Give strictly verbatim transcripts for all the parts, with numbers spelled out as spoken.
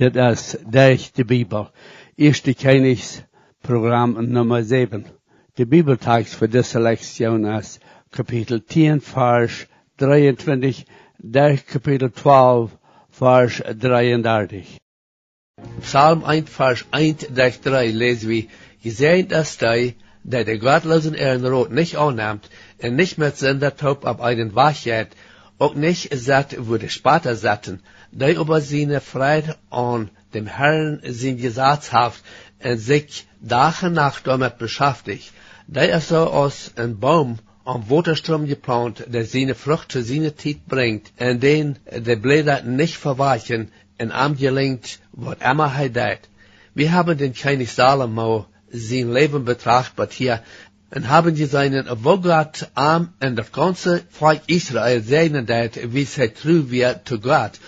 Dit es Derch de Bibel, Ieeschte Kjennichs, Program Numma säwen. De Bibeltext fa dise Lektion es Kapitel tieen, Varsch dreeuntwintich, derch Kapitel twalf, Varsch dreeundartich. Psalm eent, Varsch eent derch dree läs wie: Jesäajent es dee, dee de Gottloosen äaren Rot nich aunnemt un nich met Sinda toop opp eenen Wajch jeit, uk nich sett, wua de Spotta setten, dee oba siene Freid aun däm Herrn sien Jesaz haft un sikj Dach un Nacht doamet beschaftigt. Dee es soo aus een Boom aum Wotastroom jeplaunt, dee siene Frucht to siene Tiet brinjt un dän de Bläda nich vewalkjen, un am jelinjt waut emma hee deit. Wie haben dän Kjennich Salomo sien Läwen betracht bat hia un haben jeseenen, woo Gott am un daut gaunze Volkj Israel säajnen deit, wiels hee tru wia to Gott.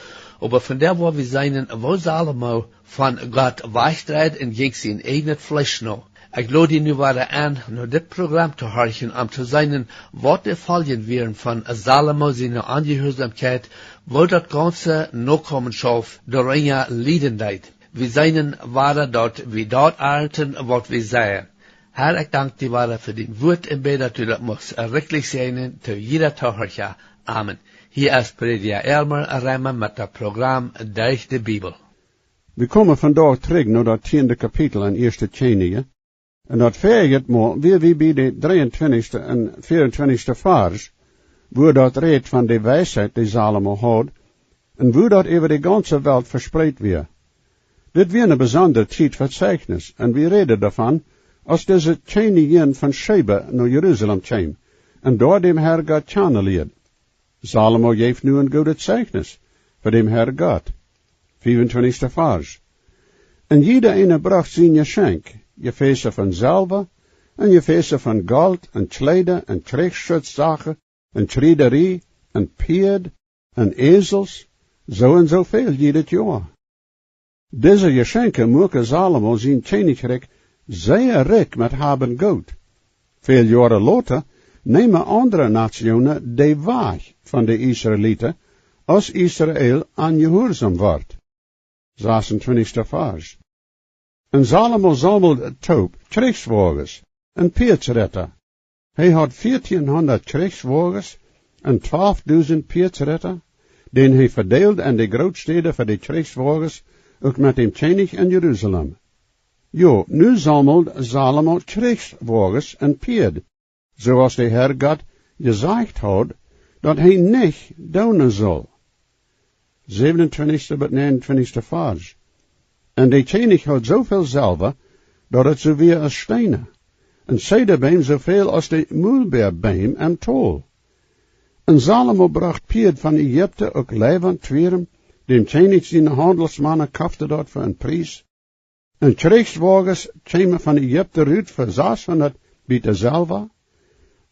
Oba vondoag woa wie seenen, woo Salomo von Gott wajchdreid un jinkj sien ieejnet Fleesch no. Ekj lod die nu wada en, no dit Program to horchen, om to seenen, waut de Foljen wieren von Salomo siene Onjehuarsaumkjeit, woo daut gaunze Nokomenschoft doarunja lieden deed. Wie seenen wada, daut wie daut arnten, waut wie seien. Herr, ekj dank die wada fa dien Wuat un bäd, daut du daut muchst rikjlich säajnen to jieda Tohorcha. Amen. Hia es Prädja Elmer Reimer met daut Program Derch de Bibel. Wie komen vondoag trigj no daut tieende Kapitel en Ieeschte Kjennichs. Un daut väaje Mol wia wie bie de dreeuntwintichste un veeruntwintichste Varsch, wua daut rät von de Weisheit, dee Salomo haud, un wua daut äwa de gaunze Welt vespreet wia. Dit wia eene besondre Tiet fa Zeichnis, un wie räden doavon, aus dise Kjennich von Scheba no Jerusalem kjeem un doa däm Herr Gott kjanen lieed. Salomo jeef nu een goodet Zeichnis fa däm Herr Gott. Veeruntwintichste Varsch. Un jieda eena brocht sien Jeschenkj, Jefäse von Selwa, un Jefäse von Golt, un Kjleeda, un Kjrichsschutzsachen, un Kjriederie, un Pieed, un Äsels, soo un soo väl jiedet Joa. Dise Jeschenkje muaken Salomo sien Kjennichrikj sea rikj met Hab un Goot. Väl Joaren lota neemen aundre Natsjoonen dee wajch von de Israeliten, aus Israel onjehuarsom wort. Sasuntwintichste Varsch. Un Salomo saumeld toop Kjrichswoages un Pieedsretta. Hee haud vieetienhundat Kjrichswoages un twalfdusent Pieedsretta, dän hee vedeeld en de Grootstäden fa de Kjrichswoages, uk met däm Kjennich en Jerusalem. Jo, nu saumeld Salomo Kjrichswoages un Pieed, soo aus de Herr Gott jesajcht haud, daut hee nich doonen sull. Säwenuntwintichste bat näajenuntwintichste Varsch. Un de Kjennich haud soo väl Selwa, daut et soo wia aus Steena, un Zeedabeem soo väl aus de Mulbäabeem em Tol. Un Salomo brocht Pieed von Ägipten, uk Leiwan, Twieren, däm Kjennich siene Haundelsmannen koften daut fa een Pries. Un Kjrichswoages kjeemen von Ägipten rut fa sashundat Bieter Selwa,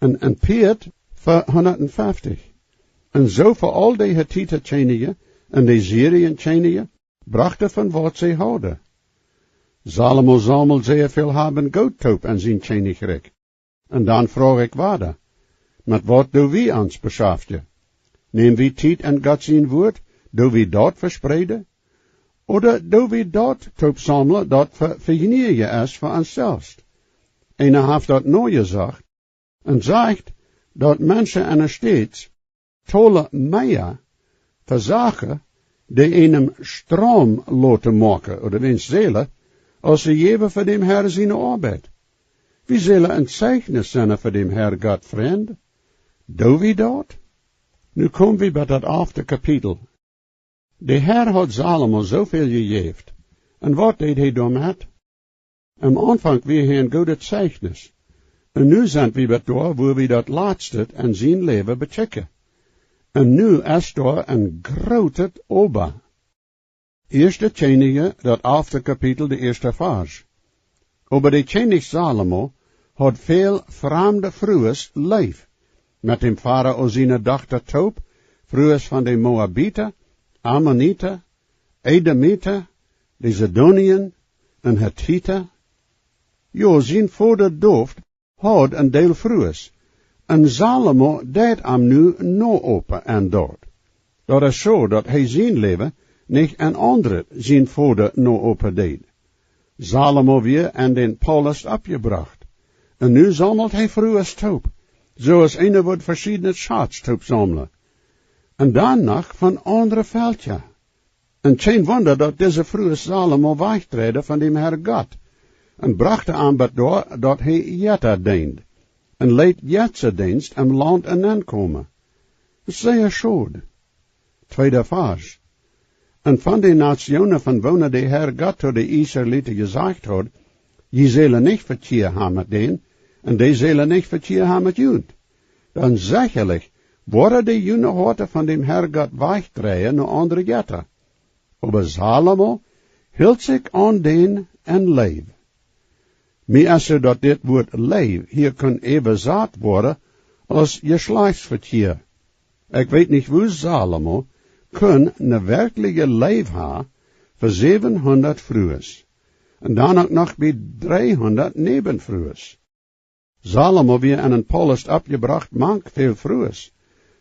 un een Pieed fa hundatfeftich. Un soo fa aul de Hetieta Kjennichs un de Syrien Kjennichs brochten von waut see hauden. Salomo saumeld sea väl Hab un Goot toop en sien Kjennichrikj. Un dan froag ekj wada: Met waut doo wie ons beschaftjen? Näm wie Tiet en Gott sien Wuat, doo wie daut vespreeden? Ooda doo wie daut toop saumlen, daut fa, fa Jnäaje es fa ons selfst? Eena haft daut nojesocht un sajcht, daut Menschen en de States tolen mea fa Sachen, dee eenem stroom loten moaken ooda wens selen, aus see jäwen fa däm Herr siene Oabeit. Wie sellen een Zeichnis sennen fa däm Herr Gott, Frind. Doo wie daut? Nu kom wie bie daut alfte Kapitel. De Herr haud Salomo soo väl jejäft, un waut deed hee doamet? Em Aunfank wia hee een goodet Zeichnis. Un nu sent wie bat doa, wua wie daut latste en sien Läwen bekjikjen. Un nu es doa een grootet Oba. Ieeschte Kjennichs, daut alfte Kapitel, de ieeschte Varsch. Oba de Kjennich Salomo haud väl framde Frues leef, met däm Farao siene Dochta toop, Frues von de Moabita, Amonita, Edomita, de Sidonien un Hetieta. Jo, sien Voda David haud een Deel Frues, un Salomo deed am nu noopen en daut. Daut es soo, daut hee sien Läwen nich een aundret sien Voda noopen deed. Salomo wia en dän Paulust oppjebrocht. Un nu saumelt hee Frues toop, soo aus eena wudd veschiedne Schauz toop saumlen. Un dan noch von aundre Velkja. Un kjeen Wunda, daut dise Frues Salomo wajchdreiden von däm Herr Gott, un brochten am bat doa, daut hee Jetta deend, un leet Jettadeenst em Launt enenkomen. Sea schod. Tweeda Varsch. Un von de Natsjoonen, von woone de Herr Gott to de Israeliten jesajcht haud: "Jie sellen nich Vekjia han met dän, un dee sellen nich Vekjia han met junt." Dan sechalich woaren dee june Hoaten von däm Herr Gott wajchdreien no aundre Jetta. Oba Salomo hilt sikj aun dän en leef. Mie es soo, daut dit Wuat leef hia kunn äwasat woaren aus Jeschlajchtsvekjia. Ekj weet nich, woo Salomo kunn ne werkjliche Leef ha fa säwenhundat Frues, un dan uk noch bie dreehundat Näwenfrues. Salomo wia en een Paulust oppjebrocht mank väl Frues,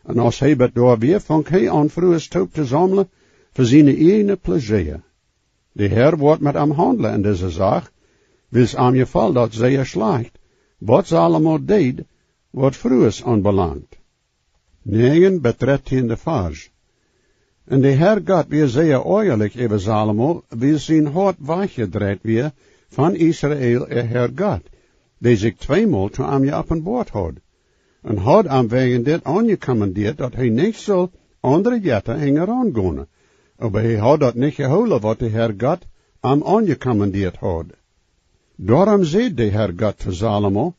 un aus hee bat doa wia, funk hee aun Frues toop to saumlen fa siene ieejne Pleascha. De Herr woat met am haundlen en dise Sach, wiels am jefoll daut sea schlajcht, waut Salomo deed, waut Frues aunbelangt. Näajen bat dartieende Varsch. Un de Herr Gott wia sea oajalich äwa Salomo, wiels sien Hoat wajchjedreit wia von Israel äa Herr Gott, dee sikj tweemol to am jeopenboat haud, un haud am wäajen dit aunjekommendieet, daut hee nich sull aundre Jetta hinjaraun gonen. Oba hee haud daut nich jehoolen, waut de Herr Gott am aunjekommendieet haud. Doarom säd de Herr Gott to Salomo: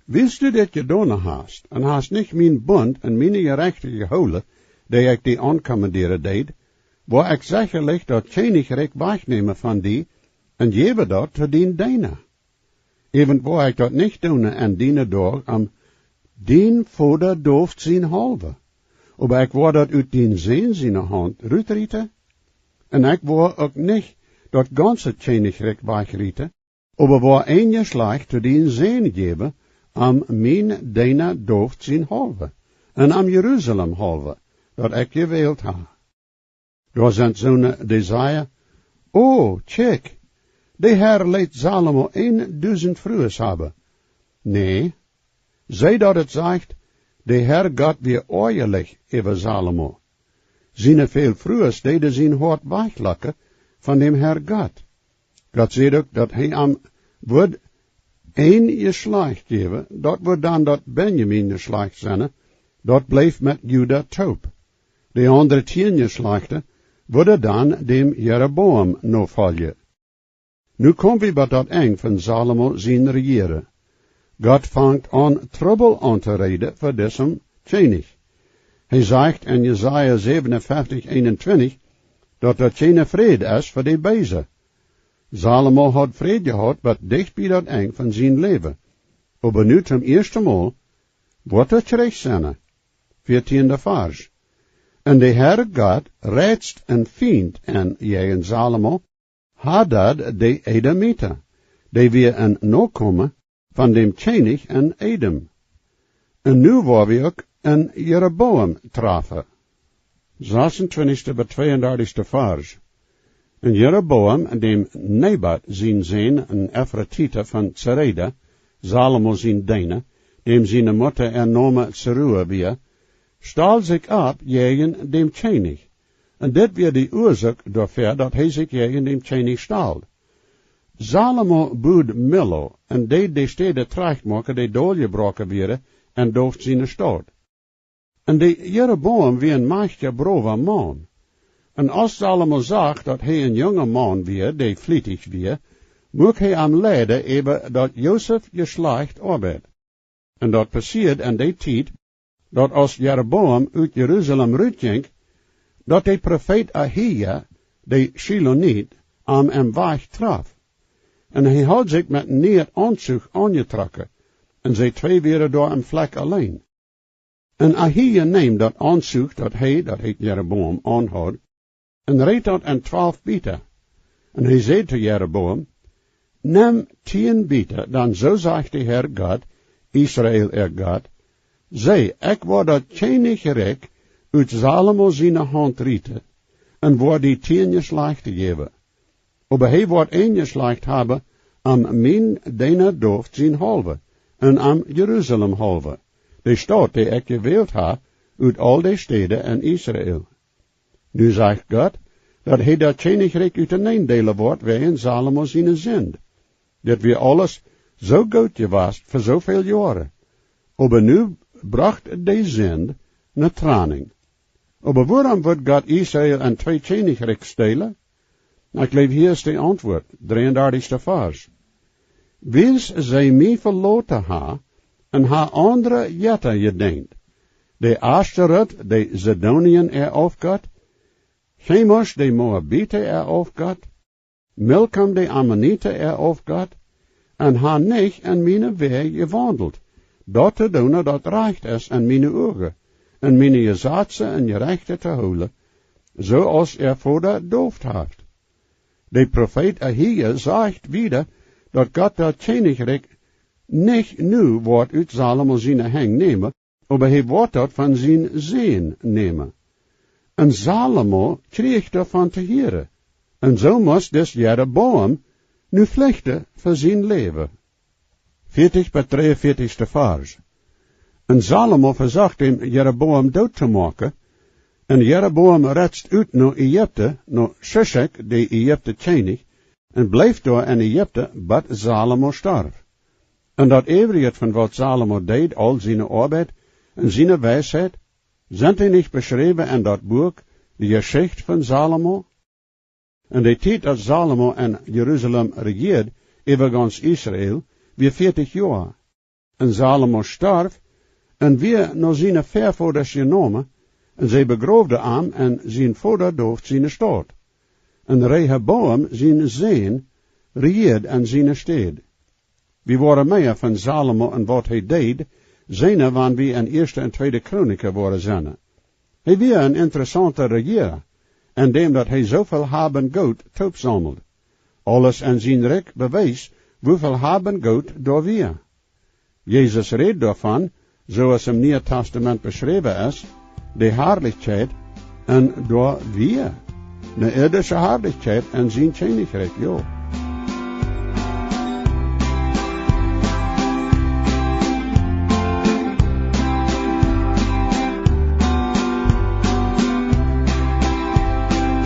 "Wiels du dit jedonen hast, un hast nich mien Bunt un miene Jerechte jehoolen, dee ekj die aunkommendieren deed, woa ekj sechalich daut Kjennichrikj wajchnämen von die un jäwen daut to dien Deena. Äwent woa ekj daut nich doonen en diene Doag, om dien Voda David sien haulwen. Oba ekj woa daut ut dien Sän siene Haunt rutrieten, un ekj woa uk nich daut gaunze Kjennichrikj wajchrieten, oba woa een Jeschlajcht to dien Sän jäwen, om mien Deena David sien haulwen, un om Jerusalem haulwen, daut ekj jewält ha." Doa sent soone, dee sajen: "O, kjikj, de Herr leet Salomo een dusent Frues haben." Nä, see daut et sajcht, de Herr Gott wia oajalich äwa Salomo. Siene väl Frues deeden sien Hoat wajchlocken von däm Herr Gott. Gott säd uk, daut hee am wudd een Jeschlajcht jäwen, daut wudd dan daut Benjamin-Jeschlajcht sennen, daut bleef met Juda toop. De aundre tieen Jeschlajchten wudden dan däm Jeroboam nofoljen. Nu kom wie bie daut Enj von Salomo sien Rejieren. Gott fangt aun Trubbel auntoreeden fa disem Kjennich. Hee sajcht en Jesaja säwenunfeftich, eenuntwintich, daut doa kjeene Fräd es fa de Beese. Salomo haud Fräd jehaut bat dicht bie daut Enj von sien Läwen. Oba nu toom ieeschten Mol woat hee trigj sennen. Vieetieende Varsch. Un de Herr Gott reist een Fient aun jäajen Salomo, Hadad de Edomita, dee wia een Nokomen von däm Kjennich en Edom. Un nu woa wie uk en Jeroboam trafen. Sasuntwintichste bat tweeundartichste Varsch. Un Jeroboam, däm Nebat sien Sän, een Efratita von Zereda, Salomo sien Deena, däm siene Mutta äa Nomen Zerua wia, stald sikj opp jäajen däm Kjennich. Un dit wia de Uasoak doafäa, daut hee sikj jäajen däm Kjennich stald. Salomo bud Millo un deed de Städen trajcht moaken, dee doljebroaken wieren, en David siene Staut. Un de Jeroboam wia een majchtja browa Maun. Un aus Salomo sach, daut hee een junga Maun wia, dee flietich wia, muak hee am leiden äwa daut Josef Jeschlajcht oabeid. Un daut passieed en dee Tiet, daut aus Jeroboam ut Jerusalem rutjinkj, daut de Profeet Ahia, de Schiloniet, am em Wajch trof. Un hee haud sikj met een nieen Aunzuch aunjetrocken, un see twee wieren doa em Flekj auleen. Un Ahia neem daut Aunzuch, daut hee, daut hee Jeroboam aunhaud, un reet daut en twalf Bieta. Un hee säd to Jeroboam: "Nem tieen Bieta, dan soo sajcht de Herr Gott, Israel äa Gott: See, ekj woa daut Kjennichrikj ut Salomo siene Haunt rieten, un woa die tieen Jeschlajchte jäwen. Oba hee woat een Jeschlajcht haben, om mienen Deena David sien haulwen, un om Jerusalem haulwen, de Staut, dee ekj jewält hab ut aul de Städen en Israel. Nu sajcht Gott, daut hee daut Kjennichrikj uteneen deelen woat wäajen Salomo siene Sind. Dit wia aules soo goot jewast fa soo väl Joaren. Oba nu brocht de Sind ne Trennunk. Oba wuarom wudd Gott Israel en twee Kjennichrikj deelen? Ekj jleew, hia es de Auntwuat, dreeundartichste Varsch. Wiels see mie veloten haben un haben aundre Jetta jedeent, de Aschtarot, de Sidonien äa Aufgott, Chemosch, de Moabiten äa Aufgott, Milkom, de Ammoniten äa Aufgott, un haben nich en miene Wäaj jewaundelt, daut to doonen, daut rajcht es en miene Uagen, un miene Jesazen un Jerechten to hoolen, soo aus äa Voda David haft. De Profeet Ahia sajcht wieda, daut Gott daut Kjennichrikj nich nu woat ut Salomo siene Henj nämen, oba hee woat daut von sienen Sän nämen. Un Salomo kjrieech doavon to hieren. Un soo must dis Jeroboam nu flichten fa sien Läwen. Veatich bat dreeunveatichste Varsch. Un Salomo vesocht däm Jeroboam doot to moaken. Un Jeroboam reist ut no Ägipten, no Schischak, de Ägiptische Kjennich, un bleef doa en Ägipten, bat Salomo storf. Un daut äwrije von waut Salomo deed, aul siene Oabeit un siene Weisheit, sent dee nich beschräwen en daut Buak, de Jeschicht von Salomo? Un de Tiet, daut Salomo en Jerusalem rejieed äwa gaunz Israel, wia veatich Joa. Un Salomo storf, un wia no siene Väavodasch jenomen, un see begroowden am en sien Voda David siene Staut. Un Rehoboam, sien Sän, rejieed en siene Städ. Wie woaren mea von Salomo un waut hee deed, seenen, wan wie en Ieeschte un Tweede Chronik woaren seenen. Hee wia een interessaunta Rejiera, en däm daut hee soo väl Hab un Goot toopsaumeld. Aules en sien Rikj bewees, woo väl Hab un Goot doa wia. Jesus rät doavon, soo aus em Nieen Tastament beschräwen es, de Harlichkjeit, un doa wia ne irdische Harlichkjeit en sien Kjennichrikj, jo.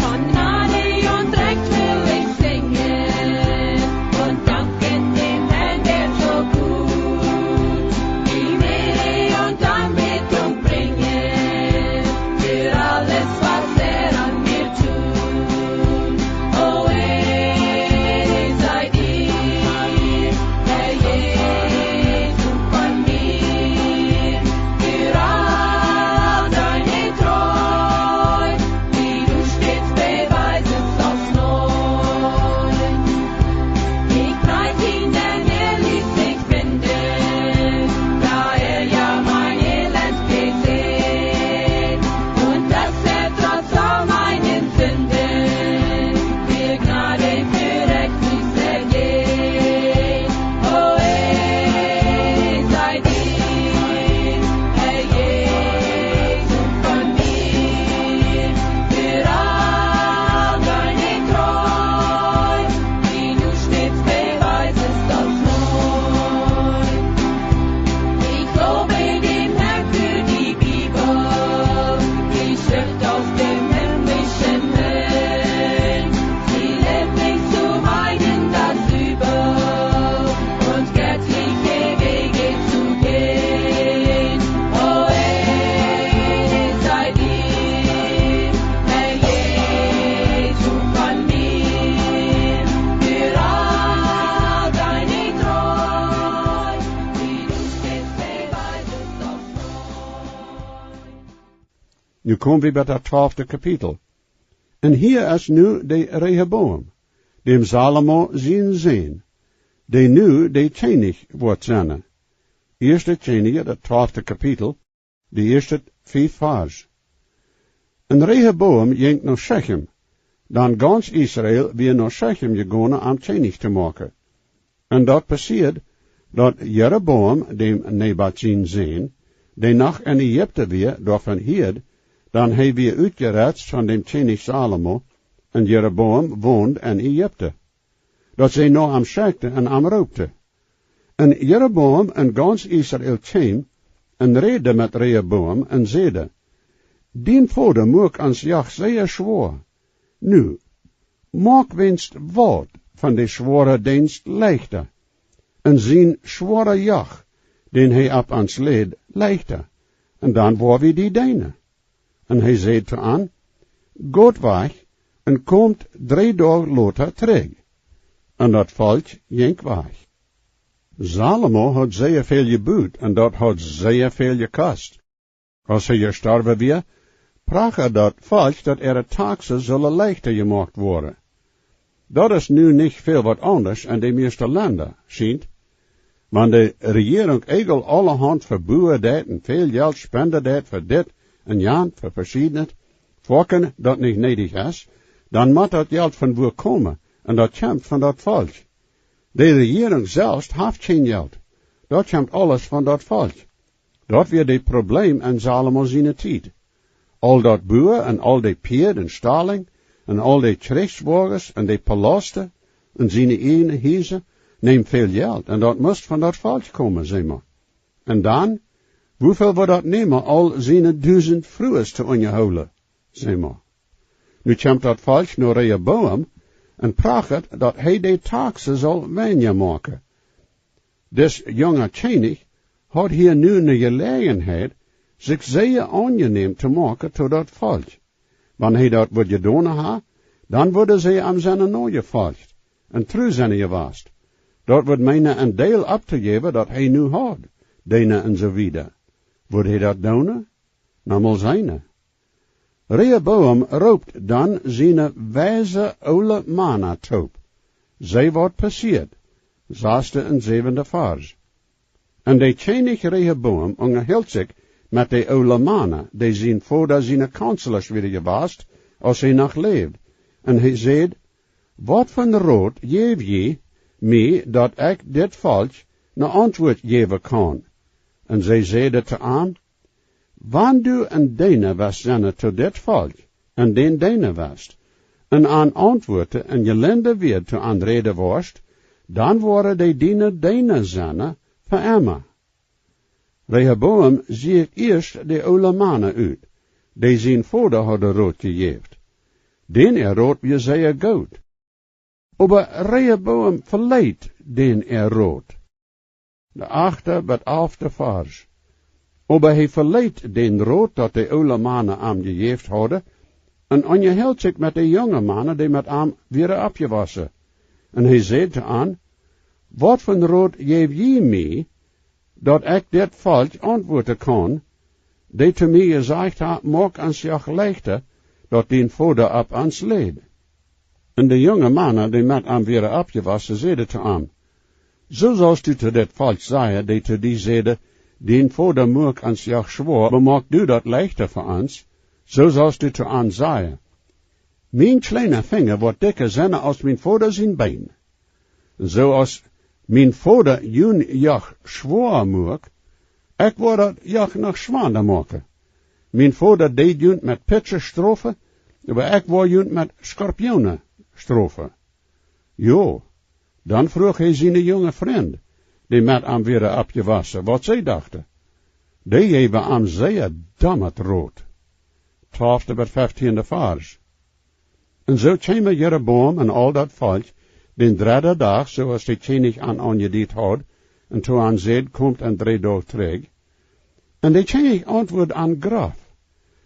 Von Gnade und Recht will ich singen und danken dem Herrn, der so gut, ihm Ehre und Anbetung bringen für alles, was er an mir tut. Oh, Ehre sei dir, Herr Jesu, von mir, für all deine Treue, die du stets beweisest aufs Neue. Ich preis ihn, denn er ließ mich finden, da er ja mein Elend gesehen und dass er trotz all meinen Sünden mir Gnade für Recht ergeht. Oh, Ehre sei dir, Herr Jesu, von mir, für all deine Treue, die du stets beweisest aufs Neue. Ich lobe den Herrn für die Bibel, die Schrift aus dem himmlischen Himmel. Sie lehrt mich zu meiden das Übel und göttliche Wege zu gehen. Oh, Ehre sei dir, Herr Jesu, von mir, für all deine Treue, die du stets beweisest aufs Neue. Nu komen wie bie daut twalfte Kapitel. Un hia es nu de Rehoboam, däm Salomo sien Sän, dee nu de Kjennich woat sennen. Ieeschte Kjennichs, daut twalfte Kapitel, de ieeschte fief Varsch. Un Rehoboam jinkj no Schechem, dan gaunz Israel wia no Schechem jegonen, am Kjennich to moaken. Un daut passieed, daut Jeroboam, däm Nebat sien Sän, dee noch en Ägipten wia, doavon hieed, Dan hee wia utjeretst von däm Kjennich Salomo, un Jeroboam wond en Ägipten, daut see no am schekjten un am roopten. Un Jeroboam un gauns Israel kjeem un räd met Rehoboam un säd: Dien Voda muak ons joch sea schwoa. Nu, moak weens waut von de schwoare Deenst leichta, un sien schwoara Joch, dän hee opp ons läd, leichta, un dan woa wie die deenen. Un hee säd to an: Got wajch un komt dree Doag lota trigj. Un daut Volkj jinkj wajch. Salomo haud sea väl jebut un daut haud sea väl jekost. Aus hee jestorwen wia, prachad daut Volkj, daut äare Taxen sullen leichta jemoakt woaren. Daut es nu nich väl waut aundasch en de mieeschte Lenda, schient. Wan de Rejierunk ieejentlich aulahaunt fa Bua deit un väl Jelt spenden deit fa dit un jant fa veschiednet, foaken daut nich needich es, dan mott daut Jelt von wua komen, un daut kjemt von daut Volkj. De Rejierunk selfst haft kjeen Jelt. Daut kjemt aules von daut Volkj. Daut wia daut Probleem en Salomo siene Tiet. Aul daut Bua un aul de Pieed un Stalinj un aul de Kjrichswoages un de Palausten un siene ieejne Hiesa neem väl Jelt un daut must von daut Volkj komen, saj mau. Un dan, woo väl wudd daut nämen, aul siene dusent Frues to unjahoolen, saj mau. Nu kjemt daut Volkj no Rehoboam un prachat, daut hee de Taxen saul weinja moaken. Dis junga Kjennich haud hia nu eene Jeläajenheit, sikj sea aunjenäm to moaken to daut Volkj. Wan hee daut wudd jedonen ha, dan wudden see am sennen nojefolcht un tru sennen jewast. Daut wudd meenen een Deel opptojäwen, daut hee nu haud, Deena un soo wieda. Wudd hee daut doonen? Na, mol seenen. Rehoboam roopt dan siene weise oole Mana toop. See waut passieet. Sasta un säwenda Varsch. Un de Kjennich Rehoboam unjahilt sikj met de oole Mana, dee sien Voda siene Counselors wieren jewast, aus hee noch läwd. Un hee säd: Waut fa een Rot jäw jie mie, daut ekj dit Volkj ne Auntwuat jäwen kaun? Un see säden to am: Wan du een Deena west sennen to dit Volkj, un dän deenen west, un an auntwuaten un jelinda Wieed to an räden woascht, dan woaren dee diene Deena sennen fa emma. Rehoboam sieekjt ieescht de oole Mana ut, dee sien Voda hauden Rot jejäft. Dän äa Rot wia sea goot. Oba Rehoboam veleet dän äa Rot. De achte bat alfte Varsch. Oba hee veleet dän Rot, daut de oole Mana am jejäft hauden, un unjahilt sikj met de junge Mana, dee met am wieren oppjewossen. Un hee säd to an: Waut fa een Rot jäw jie mie, daut ekj dit Volkj auntwuaten kaun, dee to mie jesajcht haben: Moak ons joch leichta, daut dien Voda opp ons läd? Un de junge Mana, dee met am wieren oppjewossen, säden to am: Soo saust du to dit Volkj sajen, dee to die säden: Dien Voda muak ons joch schwoa, oba moak du daut leichta fa ons, soo saust du to an sajen: Mien kjleena Finja woat dikja sennen aus mien Voda sien Been. Un soo aus mien Voda jun Joch schwoa muak, ekj woa daut Joch noch schwanda moaken. Mien Voda deed junt met Pitsche strofen, oba ekj woa junt met Skorpionen strofen. Jo, dan fruach hee siene junge Frind, dee met am wieren oppjewossen, waut see dochten. Dee jäwen am sea domet Rot. Twalfte bat feftiende Varsch. Un soo kjeemen Jeroboam un aul daut Volkj dän dredden Dach, soo aus de Kjennich an aunjediet haud, un to an säd: Komt en dree Doag trigj. Un de Kjennich auntwuad an groff,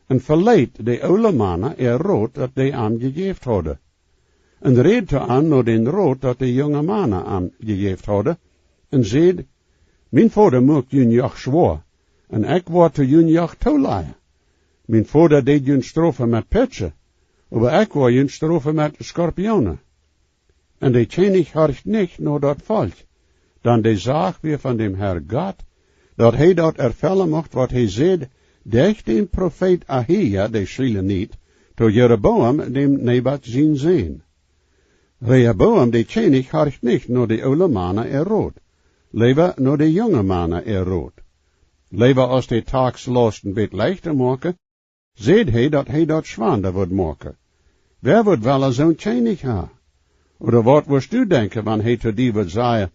un veleet de oole Mana äa Rot, daut dee am jejäft hauden, un räd to an no dän Rot, daut de junge Mana am jejäft hauden, un säd: Mien Voda muak jun Joch schwoa, un ekj woa to jun Joch toolajen. Mien Voda deed junt strofen met Pitsche, oba ekj woa junt strofen met Skorpionen. Un de Kjennich horcht nich no daut Volkj, dan de Sach wia von däm Herr Gott, daut hee daut erfellen mucht, waut hee säd derch dän Profeet Ahia, de Schilonit, to Jeroboam, däm Nebat sien Sän. Rehoboam, de Kjennich, horcht nich no de oole Mana äa Rot, leewa no de junge Mana äa Rot. Leewa aus de Taxlausten bät leichta moaken, säd hee, daut hee daut schwanda wudd moaken. Wäa wudd wellen soon Kjennich haben? Ooda waut wurscht du denkjen, wan hee to die wudd sajen,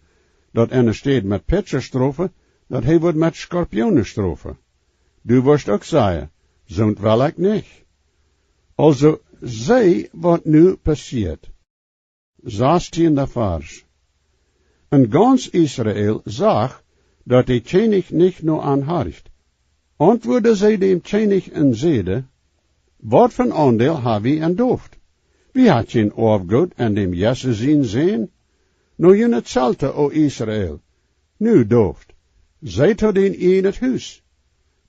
daut enne Städ met Pitscha strofen, daut hee wudd met Skorpionen strofen? Du wurscht uk sajen: Soont well ekj nich. Aulsoo, see waut nu passieet. Sastieenda Varsch. Un gaunz Israel sach, daut de Kjennich nich no an horcht. Auntwuaden see däm Kjennich un säden: Waut fa een Aundeel ha wie en David? Wie haben kjeen Oafgoot en däm Jesse sien Sän. No june Zelten, o Israel! Nu, David, see to dien ieejnet Hus.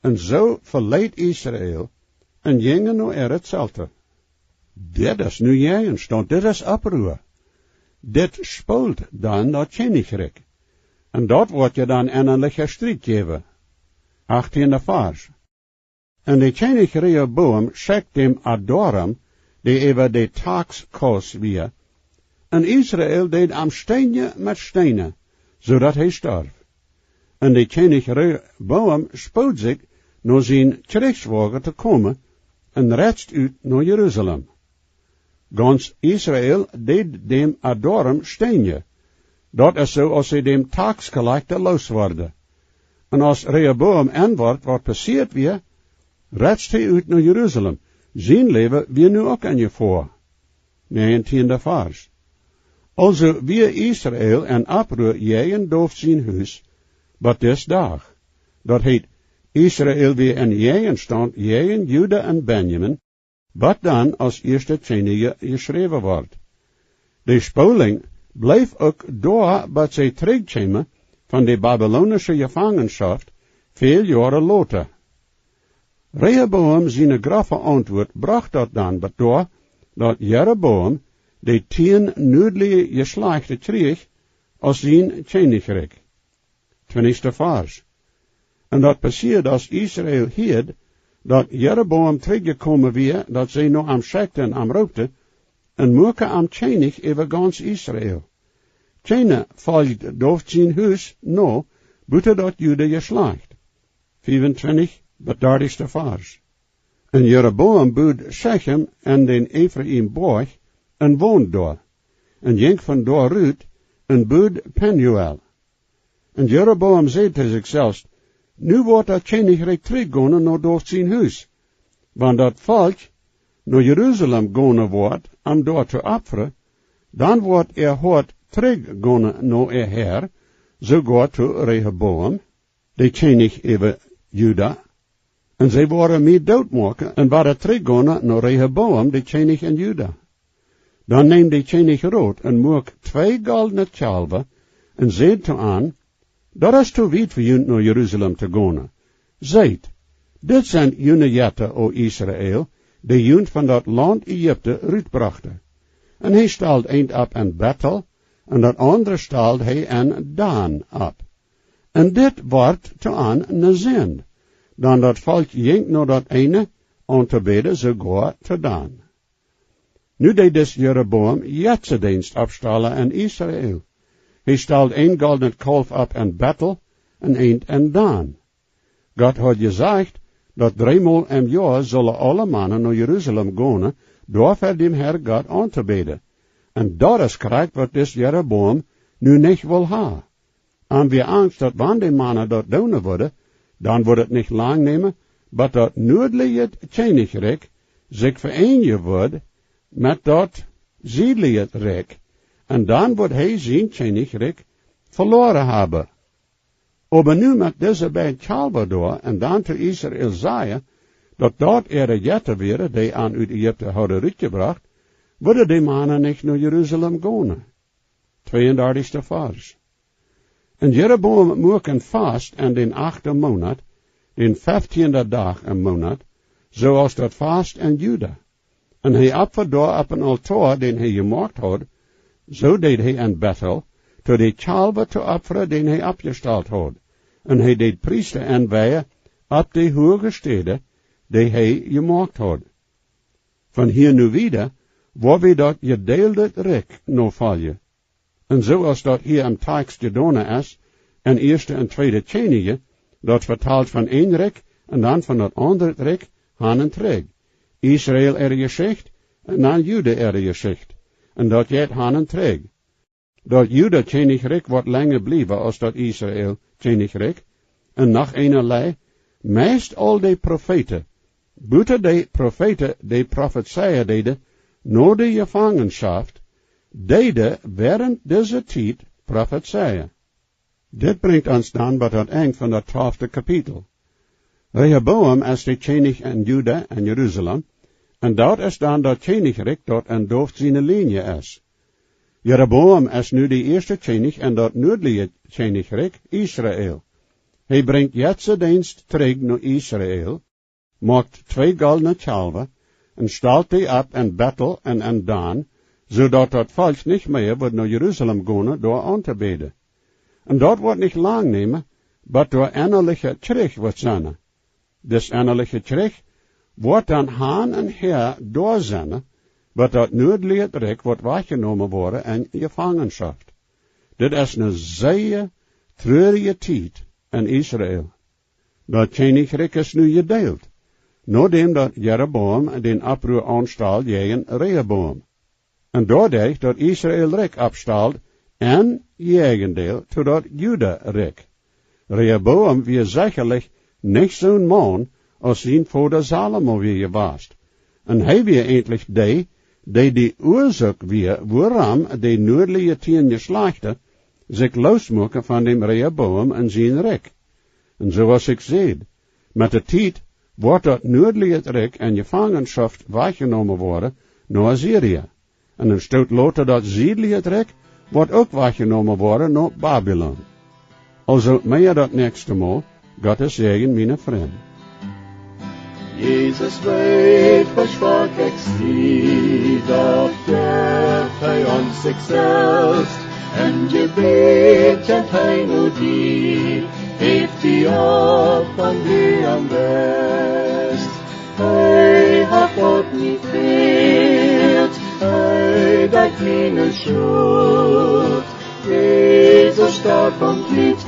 Un soo veleet Israel un jinjen no äare Zelten. Dit es nu Jäajenstaunt, dit es Opprua. Dit spoolt dan daut Kjennichrikj. Un daut woat je dan ennalichen Striet jäwen. Achtieenda Varsch. Un de Kjennich Rehoboam schekjt däm Adoram, dee äwa de Taxkaus wia, un Israel deed am steenjen met Steenen, soo daut hee storf. Un de Kjennich Rehoboam spood sikj, no sien Kjrichswoagen to komen, un reist ut no Jerusalem. Gaunz Israel deed däm Adoram steenjen. Daut es soo, aus see däm Taxkollekta loos worden. Un aus Rehoboam enwort, waut passieet wia, reist hee ut no Jerusalem. Sien Läwen wia nu uk en Jefoa. Näajentieenda Varsch. Aulsoo wia Israel en Opprua jäajen David sien Hus, bat dis Dach. Daut heet, Israel wia en Jäajenstaunt jäajen Juda un Benjamin, bat dan aus ieeschte Kjennich jeschräwen wort. De Spoolinj bleef uk doa, bat see trigjkjeemen von de babylonische Jefangenschoft, väl Joaren lota. Rehoboam siene groffe Auntwuat brocht daut dan bat doa, daut Jeroboam de tieen nuadliche Jeschlajchten kjrieech aus sien Kjennichrikj. Twintichste Varsch. Un daut passieed, aus Israel hieed, daut Jeroboam trigjjekomen wia, daut see no am schekjten un am roopten, un muaken am Kjennich äwa gaunz Israel. Kjeena foljd David sien Hus no, buta daut Juda Jeschlacht. Fiewuntwintich bat dartichste Varsch. Un Jeroboam bud Schechem aun dän Efraim Boajch un wond doa, un jinkj von doa rut un bud Penuel. Un Jeroboam säd to sikj selfst: Nu woat daut Kjennichrikj trigj gonen no David sien Hus. Wan daut Volkj no Jerusalem gonen woat, om doa to opfren, dan woat äa Hoat trigj gonen no äa Har, soogoa to Rehoboam, de Kjennich äwa Juda, un see woaren mie doot moaken un woaren trigj gonen no Rehoboam, de Kjennich en Juda. Dan neem de Kjennich Rot un muak twee goldne Kjalwa un säd to an: Daut es too wiet fa junt no Jerusalem to gonen. Seet, dit sent june Jetta, o Israel, dee junt von daut Launt Ägipten rutbrochten. Un hee stald eent opp en Betel, un daut aundre stald hee en Dan opp. Un dit wort to an ne Sind, dan daut Volkj jinkj no daut eene auntobäden, soogoa to Dan. Nu deed dis Jeroboam Jetzedeenst oppstalen en Israel. Hee stald een goldnet Kaulf opp en Betel un eent en Dan. Gott haud jesajcht, daut dreemol em Joa sullen aule Mana no Jerusalem gonen, doa ver däm Herr Gott auntobäden. Un daut es krakjt, waut dis Jeroboam nu nich wull haben. Am wia angst, daut wan de Mana daut doonen wudden, dan wudd et nich lang nämen, bat daut nuadliche Kjennichrikj sikj ve'eenjen wudd met daut siedliche Rikj, un dan wudd hee sien Kjennichrikj veloaren haben. Oba nu met dise beid Kjalwa doa un dan to Israel sajen, daut daut äare Jetta wieren, dee an ut Ägipten hauden rutjebrocht, wudden de Mana nich no Jerusalem gonen. Tweeundartichste Varsch. Un Jeroboam muak en Fast en dän achten Moonat, dän feftieenden Dach em Moonat, soo aus daut Fast en Juda. Un hee opfad doa opp en Altoa, dän hee jemoakt haud, soo deed hee en Betel, to de Kjalwa to opfren, dän hee oppjestalt haud. Un hee deed Priesta enweien opp de huage Städ, dee hee jemoakt haud. Von hia nu wieda woa wie daut jedeelde Rikj nofoljen. Un soo aus daut hia em Takjst jedonen es, en Ieeschte un Tweede Kjennichs, daut vetalt von een Rikj un dan von daut aundre Rikj, han un trigj. Israel äare Jeschicht un dan Juda äare Jeschicht. Un daut jeit han un trigj. Daut Juda Kjennichrikj woat lenja bliewen aus daut Israel Kjennichrikj. Un noch eenerlei, meist aul de Profeeten, buta de Profeeten, dee profezeien deeden no de Jefangenschoft, deeden wäarent dise Tiet profezeien. Dit brinjt ons dan bie daut Enj von daut twalfte Kapitel. Rehoboam es de Kjennich en Juda un Jerusalem, un daut es dan daut Kjennichrikj daut en David siene Linie es. Jeroboam es nu de ieeschte Kjennich en daut nuadliche Kjennichrikj Israel. Hee brinjt Jesu Deenst trigj no Israel, moakt twee goldne Kjalwa un stalt dee opp en Betel un en Dan, soo daut daut Volkj nich mea wudd no Jerusalem gonen, doa auntobäden. Un daut woat nich lang nämen, bat doa ennaliche Kjrich woat sennen. Dis ennaliche Kjrich woat dan han un häa doa sennen, bat daut nuadliche Rikj woat wajchjenomen woaren en Jefangenschoft. Dit es ne sea truarje Tiet en Israel. Daut Kjennichrikj es nu jedeelt, nodäm daut Jeroboam dän Opprua aunstalt jäajen Rehoboam. Un doaderch daut Israel Rikj oppstalt, en Jäajendeel to daut Juda Rikj. Rehoboam wia sechalich nich soon Maun aus sien Voda Salomo wia jewast. Un hee wia eejentlich dee, dee de Uasoak wia, wuarom de nuadliche tieen Jeschlajchta sikj loosmuaken von däm Rehoboam un sien Rikj. Un soo aus ekj säd, met de Tiet woat daut nuadliche Rikj en Jefangenschoft wajchjenomen woaren no Assyrien. Un een Stoot lota daut siedliche Rikj woat uk wajchjenomen woaren no Babilon. Aulsoo mea daut näakjste Mol. Gottes Säajen, miene Frind. Jesus weet, woo schwak ekj sie, doch jeft hee ons sikj selfst. En Jebäd kjemt hee no die, heft die opp, wan du am best. Hee haft waut mie fält, hee deit miene Schult. Jesus storf aum Kjriez